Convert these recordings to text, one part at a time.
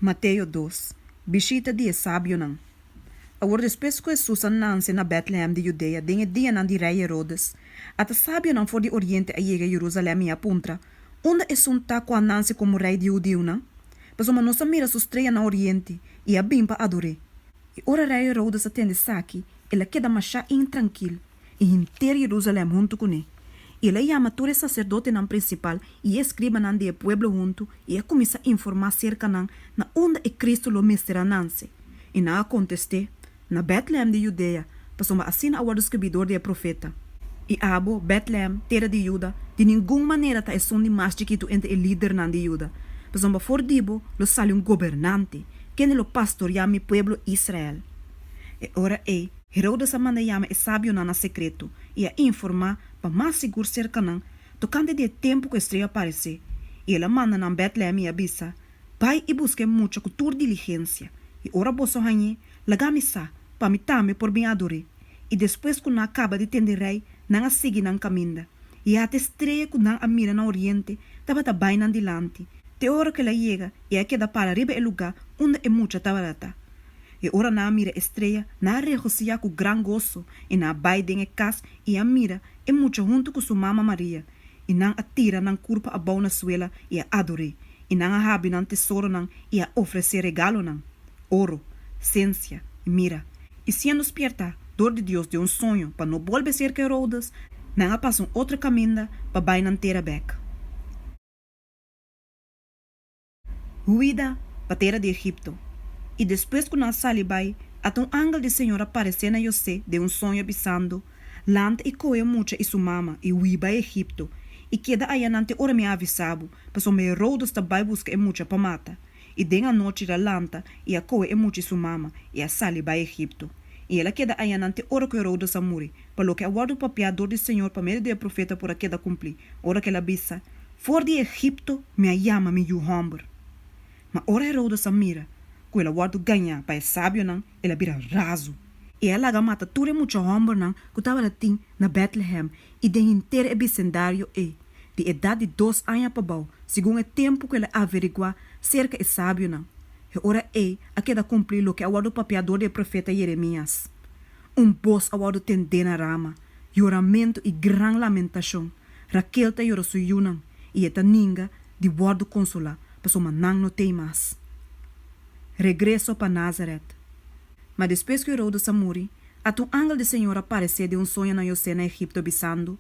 Mateo dos, Bishita di e sabionan. Awor despues ku Hesus a nanse na Bètlehèm di Judea den e dianan di rei Herodes, ata sabionan for di oriente a yega Jerusalèm i a puntra, Unda esun ta ku a nanse komo rei di hudiunan? Pasobra nos a mira su strea na oriente i a bin pa ador'é. I ora rei Herodes a tende esaki, el a keda mashá intrankil, i henter Jerusalèm huntu kuné. I el a yama tur e saserdotenan prinsipal i e eskribanan di e pueblo huntu i a kuminsá informá serka nan na unda e Kristu lo mester a nanse. I nan a kontest'é, Na Bètlehèm di Judea, pasobra asina a wòrdu skibí dor di e profeta. I abo, Bètlehèm, tera di Juda, di ningun manera ta esun di mas chikitu entre e lidernan di Juda, pasobra for di bo lo sali un gobernante, kende lo pastoriá mi pueblo Israel. E ora ei, Herodes a manda yama e sabionan na sekreto i a informá pa mas sigur serka nan tokante di e tempu ku e strea a paresé. I el a manda nan Bètlehèm i a bisa, Bai i buska e mucha ku tur diligensia, i ora boso hañ'é, laga mi sa, pa mi tambe por bin ador'é. I despues ku nan a kaba di tende rei, nan a sigui nan kaminda. I ata e strea ku nan a mira na oriente tabata bai nan dilanti, te ora ku el a yega i a keda para riba e lugá unda e mucha tabata. I ora nan a mira e strea, nan a regosihá ku gran goso, i nan a bai den e kas i a mira e mucha huntu ku su mama Maria, i nan a tira nan kurpa abou na suela i a ador'é, i nan a habri nan tesoronan i a ofresé regalonan, oro, sensia, i mira. I siendo spiertá dor di Dios den un soño pa no bolbe serka Herodes, nan a pasa un otro kaminda pa bai nan tera bèk. Huida pa tera di Egipto. I despues ku nan a sali bai, ata un angel di Señor a paresé na José den un soño, bisando, Lanta i kohe e mucha i su mama, i hui bai Egipto, i keda ayanan te ora mi a avisá bo, pasobra Herodes ta bai buska e mucha pa mata. I den anochi el a lanta i a kohe e mucha i su mama, i a sali bai Egipto. I el a keda ayanan te ora ku Herodes a muri, pa loke a wòrdu papiá dor di Señor pa medio di e profeta por a keda kumplí, ora ku el a bisa, For di Egipto mi a yama mi yu hòmber. Ma ora Herodes a mira ku el a wòrdu gañá pa e sabionan, el a bira razu, i a laga mata tur e mucha hòmbernan ku tabata tin na Bètlehèm i den henter e bisendario ei, di edat di dos aña pabou, segun e tempu ku el a averiguá serka e sabionan. E ora ei a keda kumplí loke a wòrdu papiá dor di e profeta Yeremías, Un bos a wòrdu tendé na Rama, yoramentu i gran lamentashon, Raquel ta yora su yunan i e ta ninga di wòrdu konsolá pasobra nan no tei mas. Regreso pa Nazaret. Ma despues ku Herodes a muri, ata un angel di Señor a paresé den un soño na José na Egipto bisando,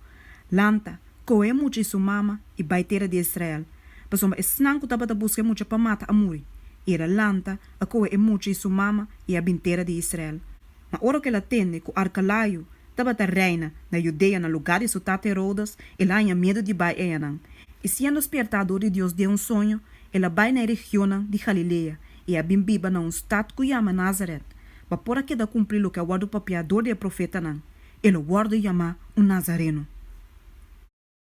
Lanta, kohe e mucha i su mama i bai tera di Israel, pasobra esnan ku tabata buska e mucha pa mata a muri. I el a lanta, a kohe e mucha i su mama i a bin tera di Israel. Ma ora ku el a tende ku Arkalaio tabata reina na Judea na lugá di su tata Herodes, el a haña miedu di bai eyanan. I siendo spiertá dor di Dios den un soño, el a bai na e regionnan di Galilea i a bin biba na un stat ku yama Nazaret, pa por a keda kumplí loke a wòrdu papiá dor di e profetanan, E lo wòrdu yamá un nazareno.